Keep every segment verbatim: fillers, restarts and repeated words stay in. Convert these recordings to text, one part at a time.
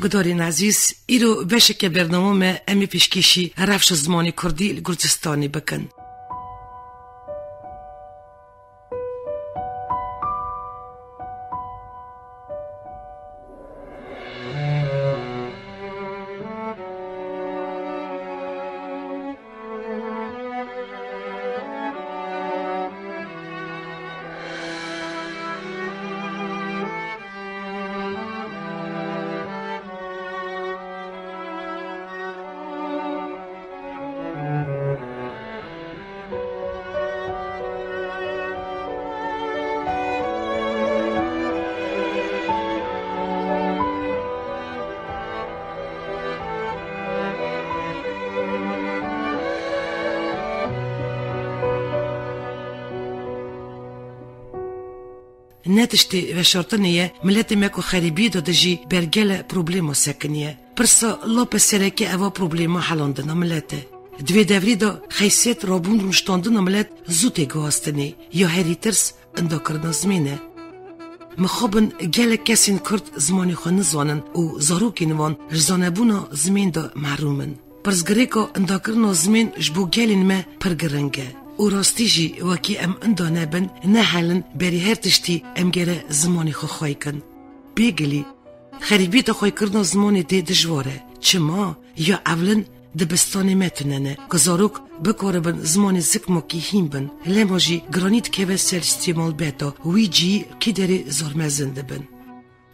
Gudarên ezîz, îro beşeke bernama me em ê pêşkêşî rewşa zimanê kurdî li Gurcistanê bikin. Ne tiştê veşartinê ye, miletê me ku xerîbiyê de dijî ber gele problema sekiniye. Pirsa lape sereke eva problema helandina milet e. Di vê devrî de xeysiyet rabûn rûniştandina milet zû tê guhastinê, ya herî tirs indakirina zimên e. Mixabin gelek kesên Kurd zimanê xwe nizanin û zarokên wan ji zanebûna zimên de mehrûm in. Pirsgirêka indakirina zimên ji bo gelên me pir giring e û rastî jî wekî em inda nebin, ne hel in, berî her tiştî em gere zimanê xwe xwey kin. Bêgilî, xerîbiyeta xweykirina zimanê dê dijwar e. Çima? Ya ewlin dibistanê me tune ne, ku zarok bikaribin zimanê zikmakî hîn bin. Lema jî giranî dikeve ser stûyê malbata, wî cî kî derê zor mezin dibin.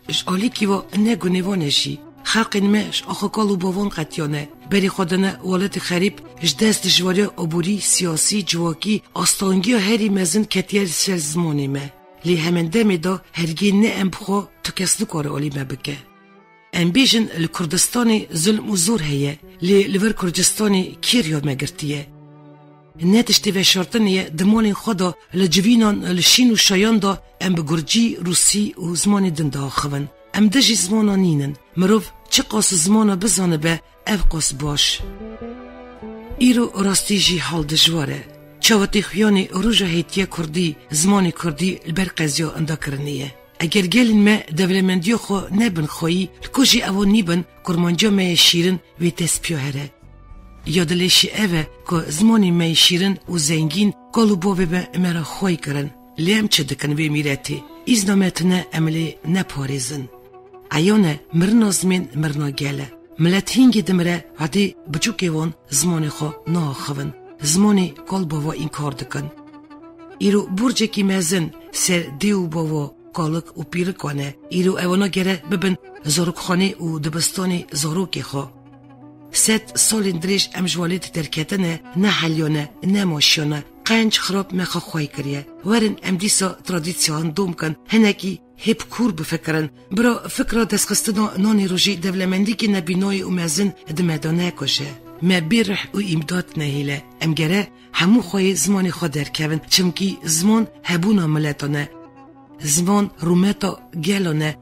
Ji alîkî ve ne gunê wan e jî. Xelqên me ji axa kal û bavan qetiyane. Berî xwe dane welatê xerîb, ji dest dijwariya aborî, siyasî, civakî, astangiya herî mezin ketiye li ser zimanê me. Lê hemen demê de hergê ne em bi xwe, tu kes nikare alî me bike. Em bêjin li Kurdistanê zulm û zor heye, lê li vir Kurdistanê kê riya me girtiye? Ne tiştê veşartinê ye di malên xwe de, li civînan, li şîn û şayan de em bi gurcî, rûsî û zimanê din diaxivin. Em dijî zimana nînin. Mirov çiqas zimana bizanibe, ev qas baş. Îro rastî jî hal dijwar e. Çawa tê xuyanê roja hêtiye kurdî, zimanê kurdî li ber qeziya indakirinê ye. Eger gelên me dewlemendiya xwe nebin xweyî, li ku jî ewan nîbin, kurmanciya me yê şîrin wê dest piya here. Ya dilê jî ev e ku zimanê me yê şîrin û zengîn kal û bavê me me re xwey kirin. Lê em çi dikin vê mîretê? Îzna me tune em lê neparêzin. Eyan e, mirina zimên mirina gel e. Milet hingî dimire, hedî biçûkê wan zimanê xwe naaxivin. Zimanê kal bava înkar dikin. Îro borcekî mezin ser dê û bava, kalik û pîrikan e. Îro ewana gere bibin zarokxanê û dibistanê zarokê xwe. Sed salên dirêj em ji welatê derketine, ne heliyane, ne maşiyane. Qenc xirab me xwe xwey kiriye. Werin em dîsa tradisyan dom kin, hinekî hêp kûr bifikirin. Bira fikra destxistina nanê rojî dewlemendîkê nebînayê û mezin di me de nekuje. Me bê rih û îmdat nehêle. Em gere hemû xweyê zimanê xwe derkevin, çimkî ziman hebûna miletan e. Ziman rûmeta gelan e.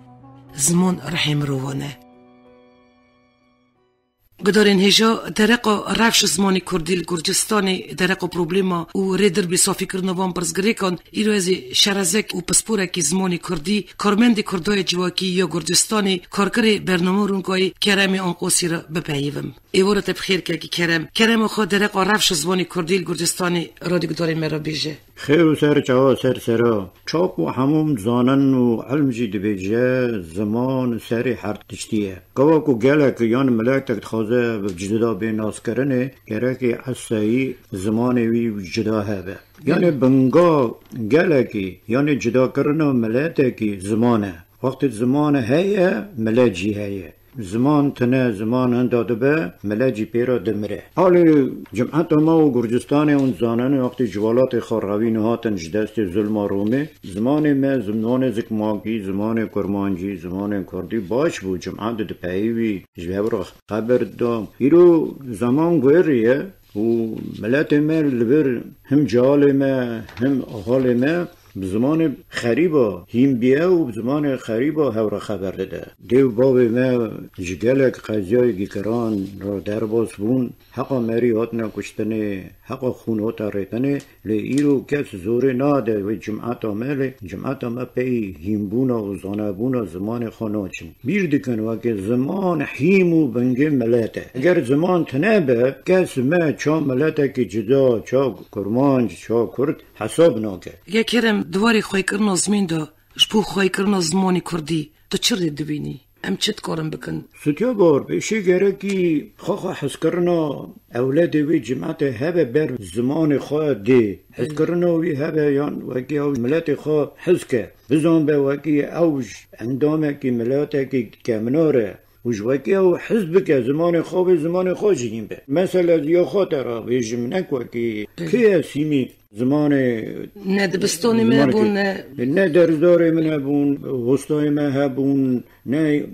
Ziman rihê mirovan e. Gudarên hêja, dereqa rewş zimanê kurdî li Gurcistanê, dereqa problema û rê dir bê safîkirina van pirsgirêkan, îro ez ê şerezek û pisporekî zimanê kurdî, karmendê kurdayê civakî ya Gurcistanê, karkirê bernama Rûnkayê Keremê Anqosî re bipeyivim. Êvara te bi xêr kekî Kerem. Kerema xwe dereqa rewşa zimanê kurdî li Gurcistanê radyo gudarê me re bêje. Xêr û ser çawa ser sera. Çap û hemûm dizanin û ilm jî dibêje, ziman serê her tiştî ye. Gava ku gelek yan miletek dixwaze bi cida bê naskirinê, gerekê eseyî zimanê wî cida hebe. Yanê binga gelekî, yanê cidakirina miletekî ziman e. Wextê ziman heye, milet jî heye. Ziman tune, ziman hinda dibe, milet jî pê re dimire. Halê cimeta me û Gurcistanê hûn dizanin, wextê ji welatê xwe revîn û hatin ji destê zulma Romê, zimanê me, zimanê zikmakî, zimanê kurmancî, zimanê kurdî baş bû, cimet dipeyivî, ji hev re xeber dida. Îro zeman guherî ye û miletê me li vir him cehalê me, him ahalê me Bi zimanê xerîba hîn bîye û bi zimanê xerîba hew re xeber dide. Dê û bavê me ji gelek qeziyayekî giran re derbas bûn. Heqa merî hatine kuştinê, heqa xûn hate rêtinê, lê îro kes zorê nade wê cimeta me, lê cimeta me pey hînbûna û zanebûna zimanê xwe naçin. Bîr dikin wekî ziman hîm û bingê milet e. Eger ziman tune be, kes me ça miletekî cida, ça kurmanc, ça kurd hesab nake. Ya Kerem, di warê xwêkirina zimên de, ji bo xwêkirina zimanê kurdî, tu çi rê dibînî? Em çi dikarin bikin? Stûdyo Bor, pêşî gerekî xwe xwe hizkirina ewledê wê cimetê hebe ber zimanê xwe dê. Hizkirina wî hebe yan wekî ew miletê xwe hizke. Bizan be wekî ew ji endamekî miletekî kemnar e. Û ji wekî ew hiz bike, zimanê xwe bê, zimanê xwe jî hîn be. Mesela ez ya xwe te re bêjim, nek wekî Belê. Kê ye sîmî zimanê Ne dibistanê min Zimanê hebûn, ki- ne ne dersdarê min hebûn, hostayê me hebûn, ne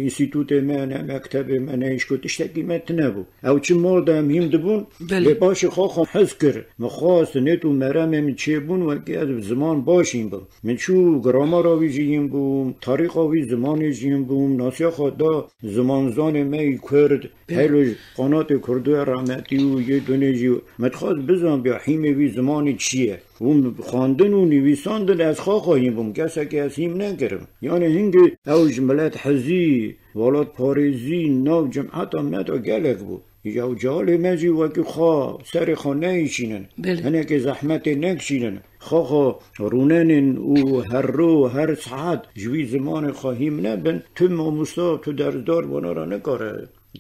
înstîtûtê me, ne mektebê me, ne îşko tiştekî me tine bû. Ew çi mal de em hîm dibûn, Belê. Lê paşê xwe xwe hez kir. Min xwest nêt û meremê min çêbûn wekî ez bi ziman baş hîn bim. Min çû gramara wî jî hîn bûm, tarîxa wî zimanê jî hîn bûm, nasiya xwe da zimanzanê me yî kurd, Belê. Heylo ji qanatê Kurdu ye rehmetî û yê dunê jî. Min dixwest bizanbiya hîmê wî zimanî çi ye. Û xwendin û nivîsandin ez xwe xwe hîn bûm, kesekî ez hîm nekirim. Yanî hingê ew ji milet hezî, welatparêzî, nav cimeta me de gelek bû. Ya û cehalê me jî wekî xwe serê xwe neyişînin. Belê. Hinekê zehmetê nekişînin. Xwe xwe rûnenên û her ro, her saet ji wî zimanê xwe hîm nebin. Tu mamosta, tu dersdar wana re nikare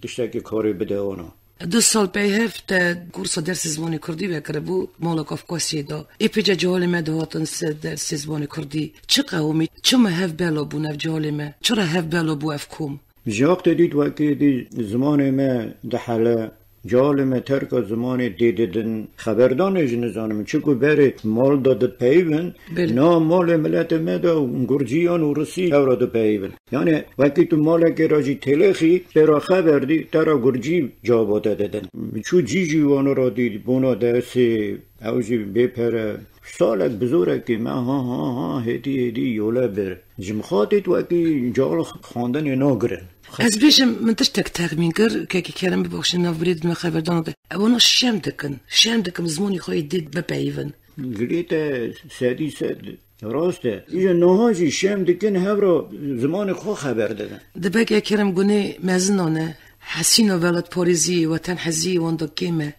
tiştekî karê bide wana. Du sal pey hev te kursa dersê zimanê kurdî vekiribû mala Kafkasyê de. Ê pêce cehalê me dihatin ser dersê zimanê kurdî. Çi qewimî, çima hev bela bûn ev cehalê me? Çira hev bela bû ev kom? Ji wextê dît wekî dî zimanê me dihele, cehalê me terka zimanê dê didin. Xeberdanê jî nizanim, çiku berê mal de dipeyivin, Belê. Na malê miletê me de gurcî yan û risî hev re dipeyivin. Yanî wekî tu malekê re jî têlexî, tê re xeber dî, te re gurcî cevaba te didin. Çû cî jî wana re dî, bona dersê, ew jî bê pere. Salek bi zorekî me ha ha ha hêdî hêdî yole bir. Ji min xwe dît wekî cahil xwendinê nagirin. Ez bêjim, min tiştek texmîn kir, kekî Kerem bibexşe nav birê dime xeberdana de. Ewana şem dikin. Şem dikim zimanî xwe yê dê bipeyivin. Gilê te sedî sed rast e. Îja niha jî şem dikin hev re zimanê xwe xeber didin. Dibe kekî Kerem gunê mezinan e. Hesîna welatparêzî, wetenhezî wan de kêm e.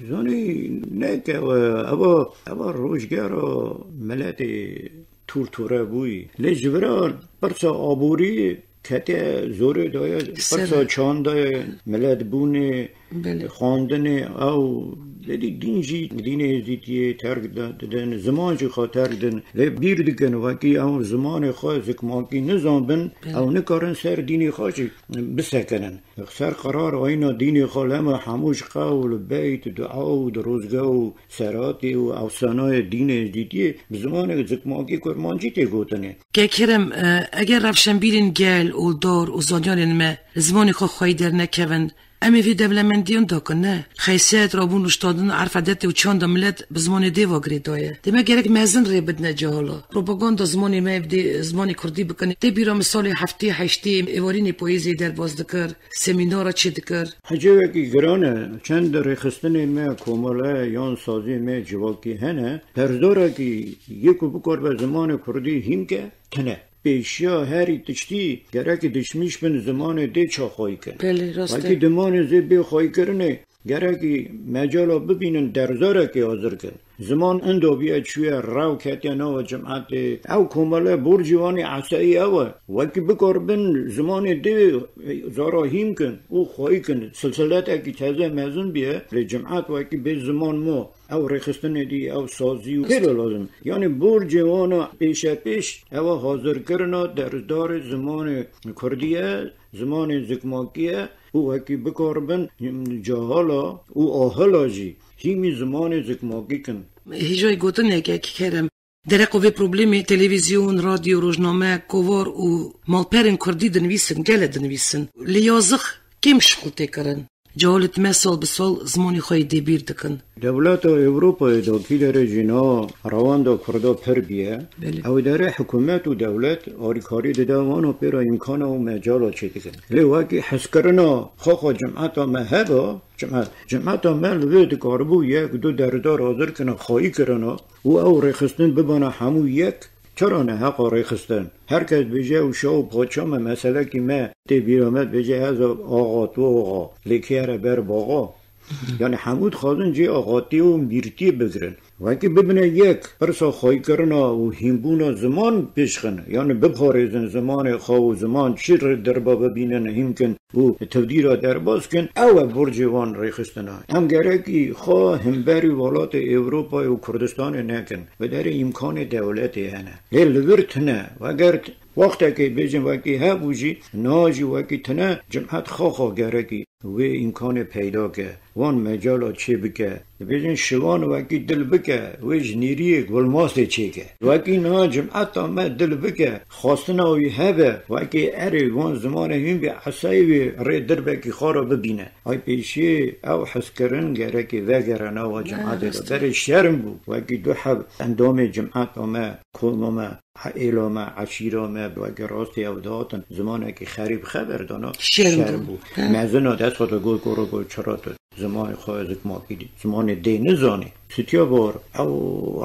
Zanî neke we, eva, eva rojgera miletê tûr tûre bûyî. Lê ji vira pirsa aborî ketiye zorê daye, Ser. Pirsa çandayê, miletbûnê, Belê. Xwendinê, ew, êdî dîn jî, dînê êzdîtiyê terk de-, didin, ziman jî xwe terk din. Lê bîr dikin, wekî ew zimanê xwe zikmakî nizanbin, Belê. Ew nikarin ser dînê xwe jî bisekinin. Ser qerar ayîna dînê xwe lema hemû ji qewl, beyt, dua û dirozge û seratê û efsanayê dînê êzdîtiyê bi zimanê zikmakî kurmancî tê gotinê. Kek Kerem, e, eger rewşenbîrên gel, oldar û zanyarên me li zimanê xwe xweyî dernekevin, em ê vê dewlemendiyan dakin, ne? Xeyset, rabûn, rûştandin, erf, edetê û çanda milet bi zimanê dê ve girêdaye. Dê me gerek mezin rê bidine cehala. Propaganda zimanê me, dê zimanê kurdî bikin. Tê bîra min salê heftê, heştê êvarînê payîzê derbas dikir. Semînara çêdikir. Hecêwekî giran e. Çend rêxistinê me, komele yan saziyê me civakî hene. Dersdarekî yê ku bikaribe zimanê kurdî hîn ke, tune. Pêşiya herî tiştî gerekî dişmîş bin zimanê dê çaxwayî kin. Belê, rast e. Wekî dimanê zê bê xwayîkirinê, gerekî mecala bibînin dersdarekê hazir kin. Ziman indo bûye çûye rew ketiye nava cimetê. Ew komele borcî wan ê esayî ew e. Wekî bikaribin zimanê dê zara hîn kin û xwayî kin. Silsiletekî teze mezin bûye. Lê cimet wekî bê ziman ma. Ew rêxistinê dî, ew sazî û pêro lazim. Yanî borcê wana pêşepêş ew e hazirkirina dersdarê zimanê kurdî ye, zimanê zikmakî ye. Û wekî bikaribin cehala û ahila jî hîmî zimanê zikmakî kin. Hêjayî gotinekek, Kerem. Dereqo vê problemê televîzyon, radyo, rojname, kovar û malperên kurdî dinivîsin, gele dinivîsin. Lê yazix kêm şixul tê kirin. Cahilît me sal bi sal zimanê xwe yê dê bîr dikin. Dewleta Ewropayê de kî derê jî na rewanda Kurda pir bîye. Belê. Ew derê hikûmet û dewlet alîkarî dide wana pêra îmkana û mecala çêdikin. Lê wekî hezkirina xwe xwe cimeta me heba, cimet, cimeta me li vê dikaribû yek du derdar hazir kine, xayî kirina û ew rêxistin bibana hemû yek. Çira ne heqa rêxistin? Her kes bêje ew şa û paça me, meselekî me tê bîra me, dibêje ez axa, tu axa, lê kê here ber baxa? Yani hemû dixwazin cê axatiyê û mîrtiyê bigirin. Wekî bibine yek, pirsa xweyîkirina û hînbûna ziman pêşxin, yani biparêzin zimanê xwe û ziman çi rê derba bibînin, hînkin û tevdîra derbas kin, ew e borcê wan rêxistina. Em gerekî xwe himberî welatê Ewropayê û Kurdistanê nekin. Bi derê îmkanê dewletê hene. Lê li vir tune, weger t-, wextekê bêjin wekî hebû jî, niha jî wekî tune, cimet xwe xwe gerekî wê îmkanê peyda ke, wan mecala çê bike. Dibêjin şivan wekî dil bike, wê ji nêriyê gulmastê çêke. Wekî niha cimeta me dil bike, xwestina wî hebe, wekî erê wan zimanê hîn bê esayê wê rê dirbekî xwe re bibîne. Ay pêşî ew hezkirin gerekê vegere nava cimetê de. Berê şerm bû, wekî du heb endamê cimeta me, koma me, êla me, eşîra me, wekî rastî ew dihatin, zimanekî xerîb xeber dana, şerm bû. Mezina dest xwe digot, goro got, çira tu zimanê xwe zikmakî dî, zimanê dê nizanî? Sitiya bar, ew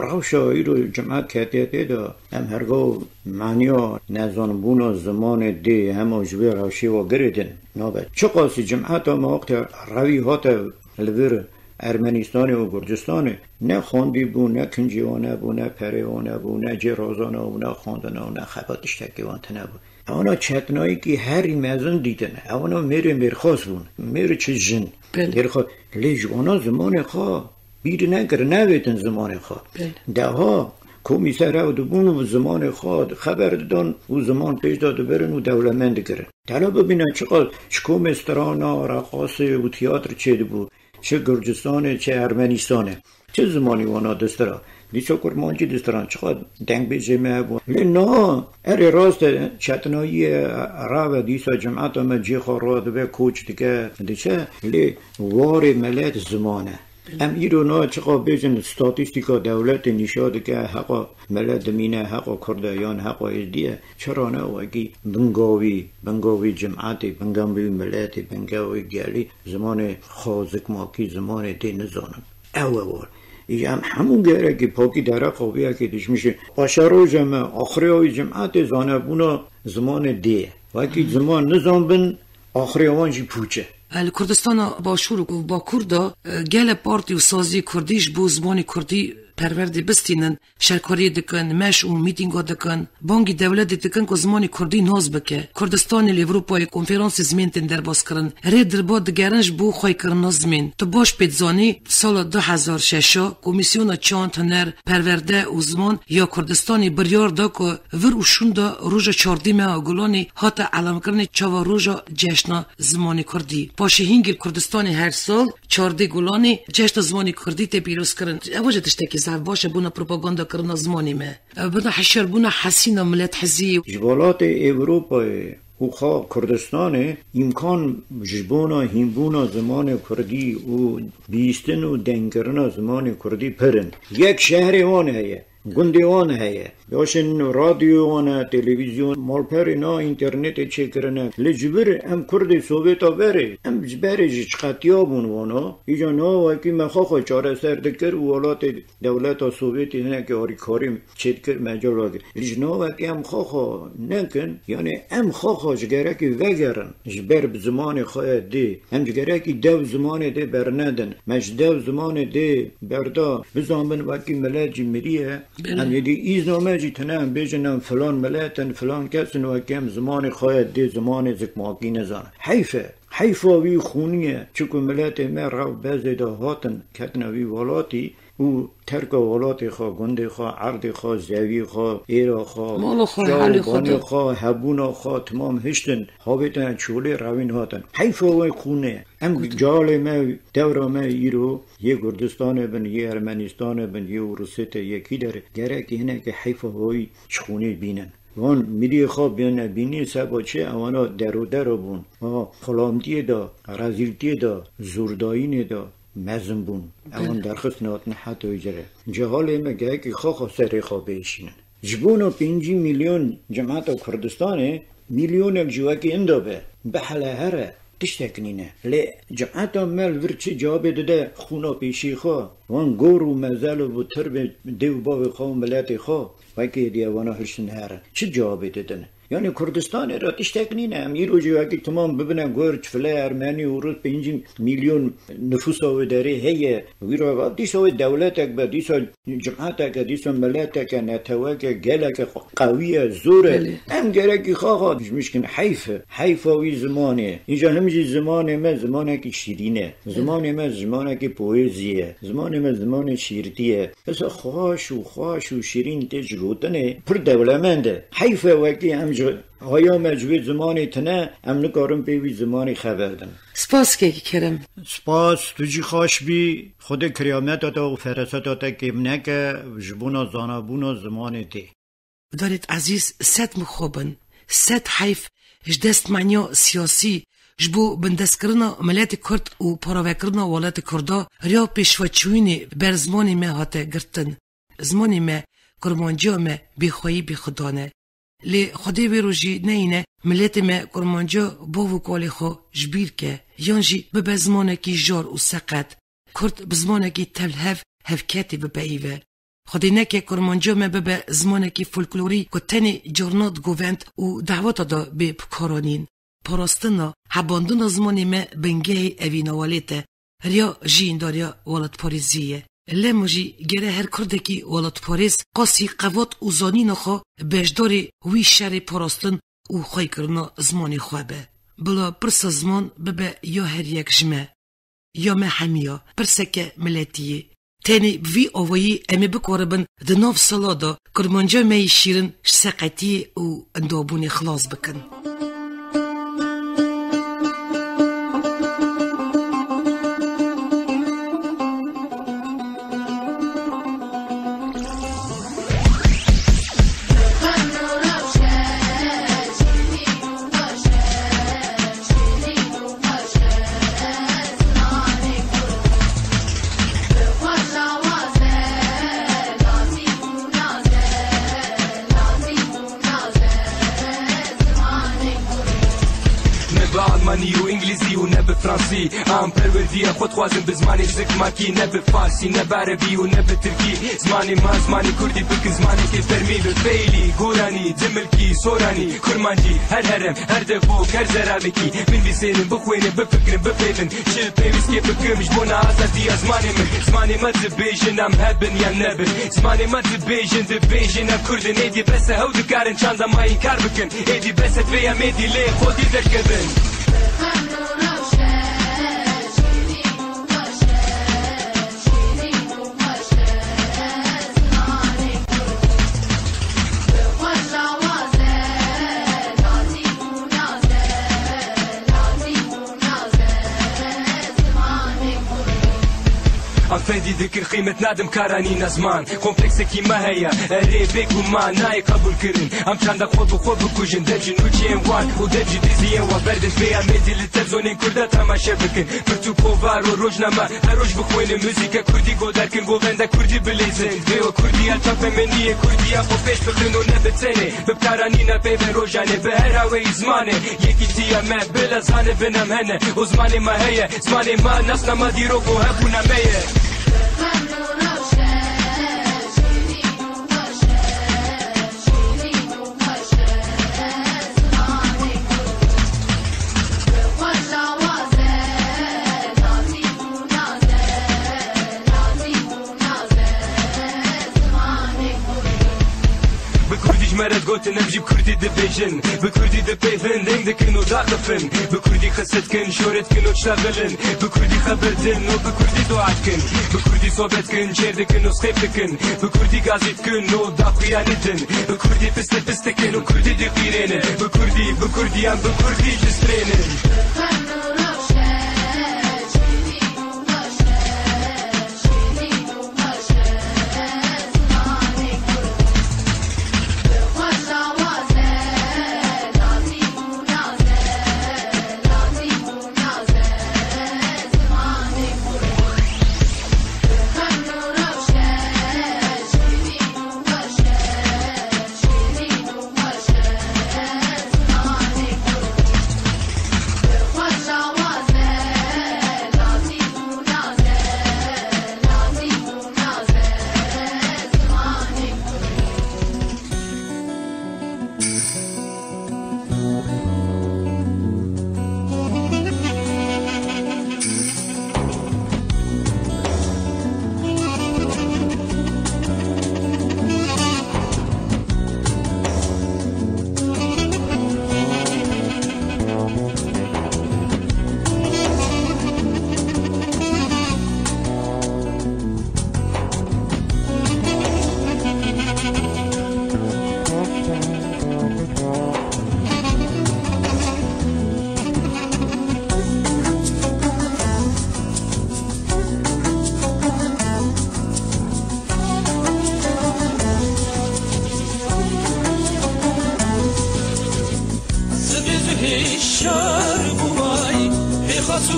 rewşa îro cimet ketiye tê de, em hergav maniya nezanbûna zimanê dê hema ji vê rewşê ve girêdin nabe. Çiqasî cimeta me wextê rewî hate li vir Ermenistanê û Gurcistanê, ne xwendî bû, ne kincê wan hebû, ne perê wan hebû, ne cê razana û ne xwendina û ne xeba tiştekê wan tune bû. Ewana çetinayîkî herî mezin dîtin. Ewana mêrê mêrxas bûn. Mêr çi jin. Belê. Mêrxas. Lê ji wana zimanê xwe bîr nekirin, nevêtin zimanê xwe. Belê. Deha komîser ew dibûn û zimanê xwe xeber didan û ziman pêş de dibirin û dewlemend dikirin. Tela bibîne çiqas ji komê strana, reqasê û tiyatr çêdibû, çi Gurcistanê, çi Ermenistanê. Çi zimanî wana distira? Dîsa kurmancî distiran, çiqas dengbêjê me hebû. Lê niha erê rast e, çetinayiyê rave dîsa cimeta me cê xwe radibe, koç dike, diçe. Lê warê milet ziman e. Em îro niha çiqa bêjin statîstîka dewletê nîşa dike, heqa milet dimîne, heqa Kurd e yan heqa Êzidî ye. Çira ne wekî bingavî, bingavî cimetê, bingavî miletê, bingavî gelî zimanê xwe zikmakî, zimanê dê nizanin. Ew e war. Îja em hemû gerekî pakî dereqa vê yekê dişmişin. Paşeroja me, axiriya wî cimetê zanebûna zimanê dê ye. Wekî ziman nizanbin, axiriya wan jî pûç e. Li Kurdistana Başûr û Bakur de, e, gele partî û saziyê kurdî ji bo zimanê kurdî perwerdê bistînin, şerkariyê dikin, meş û mîtînga dikin, bangî dewletê dikin ku zimanê kurdî nas bike. Kurdistanê li Ewropayê konferansê zimên tên derbas kirin. Rê dirba digerin ji bo xweykirina zimên. Tu baş pê dizanî, sala du hezar şeş a Komîsyona Çand, Huner, Perwerde û Ziman ya Kurdistanê biryar da ku vir û şûnda roja çardî meha Gulanê hate elamkirinê çava roja cejna zimanê kurdî. Paşê hîngî li Kurdistanê her sal çardê Gulanê cejna zimanê kurdî tê pîrozkirin. Ev jî tiştekî zehf baş e bona propagandakirina zimanê me. Ev bina hişyarbûna hesîna milethezî. Ji welatê Ewropayê û xwe Kurdistanê îmkan ji bona hînbûna zimanê kurdî û bihîstin û dengkirina zimanê kurdî pir in. Yek şehrê wan heye. Gundê wan heye. Yaşên radyo wan e, televîzyon, malperê na înternetê çêkirine. Lê ji vir em Kurdê Sovêta berê, em ji berê jî çiqetiya bûn wana. Îca niha wekî me xwe xwe çareser dikir û welatê dewleta Sovêtê hinekî harîkarî çêdikir, mecal vekir. Lê ji niha wekî em xwe xwe nekin, yanî em xwe xwe ji gerekî vegerin ji ber bi zimanê xwe ye dê. Em ji gerekî dev zimanê dê bernedin. Me ji dev zimanê dê berda, bizanbin wekî milet jî miriye. Belê. Em êdî îzna me jî tune em bêjin em filan milet in, filan kes in, wekî em zimanê xwe ye dê, zimanê zikmakî nizanin. Heyf e. Heyfa wî xûnî ye. Çiku miletê me rew bezê de hatin, ketine wî welatî û terka welatê xwe, gundê xwe, erdê xwe, zevî xwe, êra xwe, Mala xwe, çav û helê xwe banê de. Xwe, hebûna xwe, timam hiştin, havêtine çolê rewîn hatin. Heyfa wê xûnê. Em Gotin. Calê me, dewra me îro yê Kurdistanê bin, yê Ermenistanê bin, yê Ûrûsê te, yê kî derê, gerekî hinekî heyfa wî ji xûnê bînin. Wan miliyê xwe bêne bînî seba çi? Ewana derûdera bûn. Ha, xulamtiyê de, rezîltiyê de, zordayînê de mezin bûn. Ewan derxistin hatine heta wê cere. Cehalê me gehekî xwe xwe serê xwe bêşînin. Ji bona pêncî milyon cemata Kurdistanê, milyonek ji wekî inda be, bihele here, tiştek nîne. Lê cemata me li vir çi cewabê dide xûna pêşî xwe? Wan gor û mezel û bi tirbê dê û bavê xwe û miletê xwe, wekî hêdî ewana hilşin here. Çi cewabê didin? Yanî Kurdistanê re tiştek nîne. Em îro jî wekî timam bibine gor, çi file Ermenî û Rus pêncî milyon nifûsa wê derê heye. Wî re va, dîsa wê dewletek be, dîsa Cematek e, dîsa miletek e, netewek e, gelek e, qewî ye, zor e. Belê. Em gerekî xaxa dijmişkin. Heyf e. Heyfa wî zimanê. Îca him jî zimanê me zimanekî şîrîn e. Belê. Zimanê me zimanekî poezî ye. Zimanê me zimanê şîrtî ye. Esa xweş û xweş û şîrîn tê ji gotinê pir dewlemend e. Heyf e wekî em ji haya me ji wê zimanê tine, em nikarin pê wî zimanê xeber din. Spas kekî Kerem. Spas, tu jî xweş bî. Xwedê kiryameta te û fereseta te kêm neke ji bona zanabûna zimanê tê. Guhdarêt ezîz, sed mixabin, sed heyf ji dest meniya siyasî ji bo bindestkirina miletê Kurd û paravekirina welatê Kurda riya pêşveçûyînê ber zimanê me hate girtin. Zimanê me, kurmanciya me bêxweyî bêxudan e. Lê Xwedê wê rojî neyîne miletê me kurmanciya bav û kalê xwe ji bîr ke, yan jî bibe zimanekî jar û seqet. Kurd bi zimanekî tevlihev hevketî bipeyîve. Xwedê neke kurmanciya me bibe zimanekî folklorî ku tenê carna di govend û daweta de bê bikaranîn. Parastina, hebandina zimanê me bingehê evîna welêt e. Riya jiyîndariya welatparêziyê ye. Lemo jî gere her kurdekî welatparêz qasî qewat û zanîna xwe beşdarê wî şerê parastin û xweykirina zimanê xwe be. Bila pirsa ziman bibe ya her yek ji me, ya me hemiya, pirseke miletî ye. Tenê bi vî awayî em ê bikaribin di nav sala de kurmanca me yî şîrin ji seqetiyê û indabûnê xilas bikin. Ne bi almanî û îngilîzî û ne bi fransî. Em perwerdiya xwe dixwazin bi zimanê zikmakî, ne bi farsî, ne bi erebî û ne bi tirkî. Zimanê me, zimanê kurdî bikin zimanekê fermî, bi feylî, goranî, dimilkî, soranî, kurmancî, her herem, her devok, her zeramekî. Min bîsênin, bixwênin, bifikirin, bipeyvin. Çi pêwîstiyê bikim ji bona azadiya zimanê min. Zimanê me dibêjin em hebin yan nebin. Zimanê me dibêjin, dibêjin em kurd in. Êdî bes e, hew dikarin çanda me înkar bikin. Êdî bes e, divê em êdî lê xwedî derkevin. Em fedî dikin, qîmet nadim kara nîna ziman. Kompleksekî me heye, erê bê ku ma nayê qebûl kirin. Em çanda xwe bi xwe bikujin, dev ji nûçeyên wan û dev ji diziyên wan berdin. Vê em êdî li televîzyonên kurda temaşe bikin. Pirtûk, kovaro, rojname, her roj bixwînin. Muzîka kurdî godar kin, govenda kurdî bilîzin. Vê we kurdî ya çapemeniyê, kurdî ya xwe pêş bixin û ne bi tenê. Bi karanîna peyvên rojanê, bi her aweyî zimanê. Yekîtiya me bila zanibin em hene û zimanê me heye. Zimanê me nasna me, dîrok û hebûna me ye. Bi kurdî ji me re digotin, em jî bi kurdî dibêjin. Bi kurdî dipeyvin, deng dikin û daxifin. Bi kurdî qise dikin, şoret dikin û diştexilin. Bi kurdî xeber din û bi kurdî dua dikin. Bi kurdî sohbet dikin, çêr dikin û sixêf dikin. Bi kurdî gazî dikin û daxuyanî din. Bi kurdî piste pist dikin û kurdî dixwîrênin. Bi kurdî, bi kurdî em bi kurdî distrênin.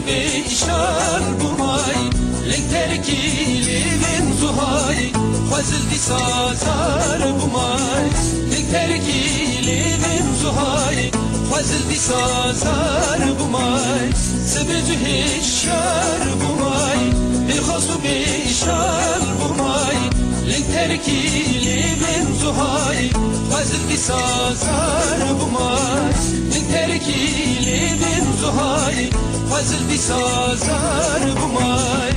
Bê îşal bûmay, lêng terekî lêvên zuhay, xwezil dîsa zar bûmay. Lêng terekî lêvên zuhay, xwezil dîsa zar bûmay. Sibê zû hişyar bûmay, bê xwest û bê îşal bûmay. Lêng terekî lêvên zuhay, xwezil dîsa zar bûmay. Lêng terekî lêvên zuhay, xwezil dîsa zar bûmay.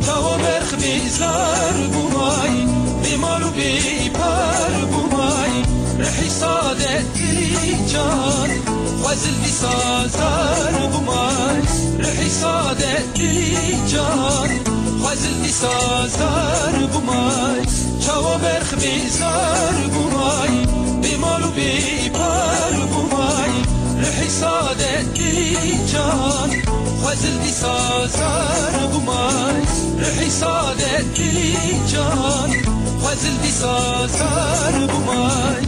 Çawa berx bêzar bûmay, bêmal û bêpar bûmay, rihî sadet dilî can, xwezil dîsa zar bûmay, rihî sadet dilî can, xwezil dîsa zar bûmay. Çawa berx bêzar bûmay, bêmal û bêpar bûmay, rihî sadet dilî can, xwezil dîsa zar bûmay, rihî sadet dilî can, xwezil dîsa zar bûmay.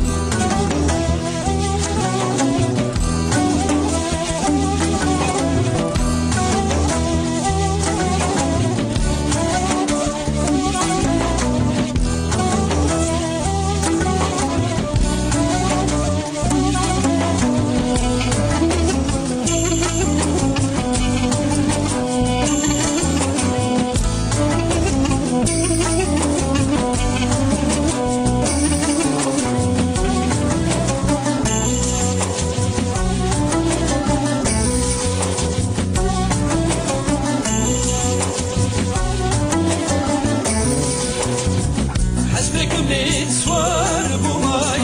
Hespêk û mêz swar bûmay,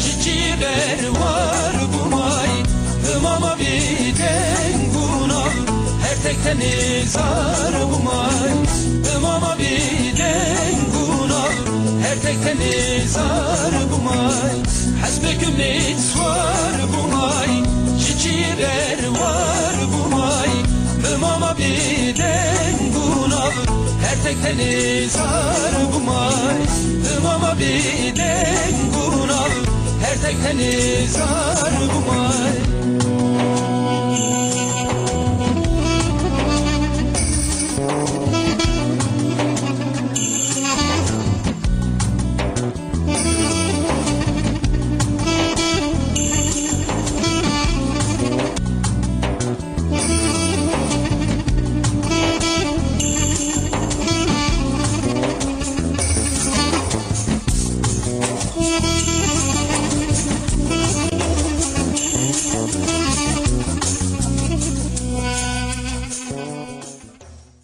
ji çiyê berwar bûmay, bi mama bêdeng û nav, her tek tenê zar bûmay, bi mama bêdeng û nav, her tek tenê zar bûmay. Hespêk û mêz swar bûmay, ji çiyê berwar bûmay, bi mama bêdeng û nav, her tek tenê zar bûmay, bi mama bêdeng û nav, her tek tenê zar bûmay.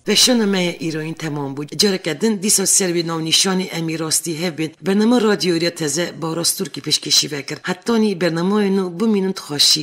Weşana me ya îroyîn temam bû. Careke din dîsa ser wê navnîşanê em ê rastî hev bên. Bernama Radyo Êrîa Teze Baras Turkî pêşkêşî vekir. Hetanî bernamayê nû bimînin di xweşî.